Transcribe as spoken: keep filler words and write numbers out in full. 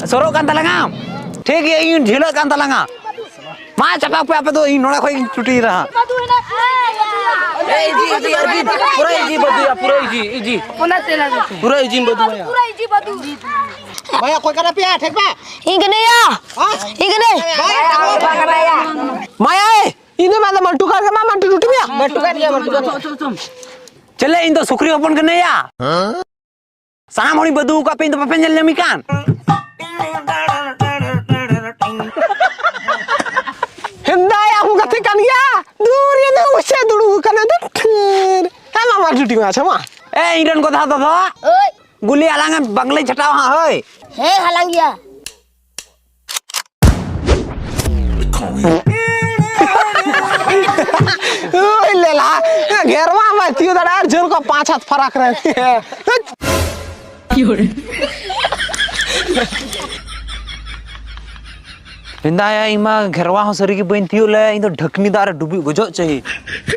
ᱥᱚᱨᱚᱜ ᱠᱟᱱ ᱛᱟᱞᱟᱝᱟ? ᱴᱷᱤᱠ ᱜᱮᱭᱟ, ᱤᱧ ᱡᱷᱤᱞᱟᱹᱜ ᱠᱟᱱ ᱛᱟᱞᱟᱝᱟ᱾ ᱢᱟ ᱪᱟᱯᱟ ᱯᱮ ᱟᱯᱮ ᱫᱚ, ᱤᱧ ᱱᱚᱰᱮ ᱠᱷᱚᱡ ᱤᱧ ᱪᱷᱩᱴᱤᱭᱮᱫᱟ ᱦᱟᱸᱜ᱾ ᱮᱭ, ᱤᱡᱤ, ᱤᱡᱤ, ᱟᱨ ᱤᱡᱤ, ᱯᱩᱨᱟᱹ ᱤᱡᱤ ᱵᱟᱹᱫᱩᱭᱟ, ᱯᱩᱨᱟᱹ ᱤᱡᱤ, ᱤᱡᱤ᱾ ᱯᱩᱨᱟᱹ ᱤᱡᱤᱧ ᱵᱟᱹᱫᱩᱭᱟ᱾ ᱵᱷᱟᱭᱟ, ᱚᱠᱚᱭ ᱠᱟᱱᱟ ᱯᱮᱭᱟ? ᱴᱷᱮᱠ ᱵᱟ? ᱤᱧ ᱠᱟᱹᱱᱟᱹᱧᱟ᱾ ᱦᱮᱸ? ᱤᱧ ᱠᱟᱹᱱᱟᱹᱧ᱾ ᱢᱟᱭᱟ, ᱮᱭ, ᱤᱧ ᱫᱚ ᱢᱮᱱᱫᱟ ᱢᱟᱱᱴᱩ ᱠᱟᱱ ᱜᱮ, ᱢᱟ ᱢᱟᱱᱴᱩ ᱴᱩᱴᱤ ᱢᱮᱭᱟ᱾ ᱢᱟᱱᱴᱩ ᱠᱟᱱ ᱜᱮᱭᱟ, ᱢᱟᱱᱴᱩ ᱠᱟᱱ ᱜᱮᱭᱟ᱾ ᱪᱮᱞᱮ, ᱤᱧ ᱫᱚ ᱥᱩᱠᱨᱤ ᱦᱚᱯᱚᱱ ᱠᱟᱹᱱᱟᱹᱧᱟ᱾ ᱥᱟᱱᱟᱢ ᱦᱚᱲᱤᱧ ᱵᱟᱹᱫᱩ ᱟᱠᱟᱫ ᱯᱮ, ᱤᱧ ᱫᱚ ᱵᱟᱯᱮ ᱧᱮᱞ ᱧᱟᱢᱤᱧ ᱠᱟᱱ? ᱦᱮᱸᱫᱟ ᱭᱟ, ᱟᱵᱚ ᱜᱟᱛᱮ ᱠᱟᱱ ᱜᱮᱭᱟ᱾ ᱫᱩᱨ ᱭᱟ, ᱫᱚ ᱩᱥᱮ ᱫᱩᱲᱩᱵ ᱠᱟᱱᱟ, ᱫᱩ ᱴᱷᱤᱨ᱾ ᱦᱮᱸ, ᱢᱟ, ᱢᱟ, ᱰᱤᱭᱩᱴᱤ ᱢᱟ, ᱟᱪᱪᱷᱟ, ᱢᱟ᱾ ᱮ, ᱤᱧ ᱨᱮᱱ ᱜᱚᱫᱷᱟ ᱫᱚᱫᱚ᱾ ᱳᱭ᱾ ᱜᱩᱞᱤ ᱟᱞᱟᱝ ᱮ ᱵᱟᱝᱞᱮ ᱪᱷᱟᱴᱟᱣᱟ ᱦᱟᱸᱜ, ᱦᱳᱭ᱾ ᱦᱮᱸ, ᱦᱟᱞᱟᱝ ᱜᱮᱭᱟ᱾ ᱳᱭ ᱞᱮᱞᱟ, ᱜᱷᱮᱨᱣᱟ ᱢᱟ ᱛᱤᱭᱳ ᱫᱟᱲᱮᱭᱟᱜᱼᱟ, ᱟᱨ ᱡᱷᱟᱹᱞ ᱠᱚ ᱯᱟᱸᱪ ᱦᱟᱛ ᱯᱷᱟᱨᱟᱠ ᱨᱮ᱾ ᱢᱮᱱᱫᱟᱭᱟ, ᱤᱧ ᱢᱟ ᱜᱷᱮᱨᱣᱟ ᱦᱚᱸ ᱥᱟᱹᱨᱤ ᱜᱮ ᱵᱟᱹᱧ ᱛᱤᱭᱳᱜ ᱞᱮ, ᱤᱧ ᱫᱚ ᱰᱷᱟᱹᱠᱱᱤ ᱫᱟᱜ ᱨᱮ ᱰᱩᱵᱩᱡ ᱜᱚᱡᱚᱜ ᱪᱟᱹᱦᱤ᱾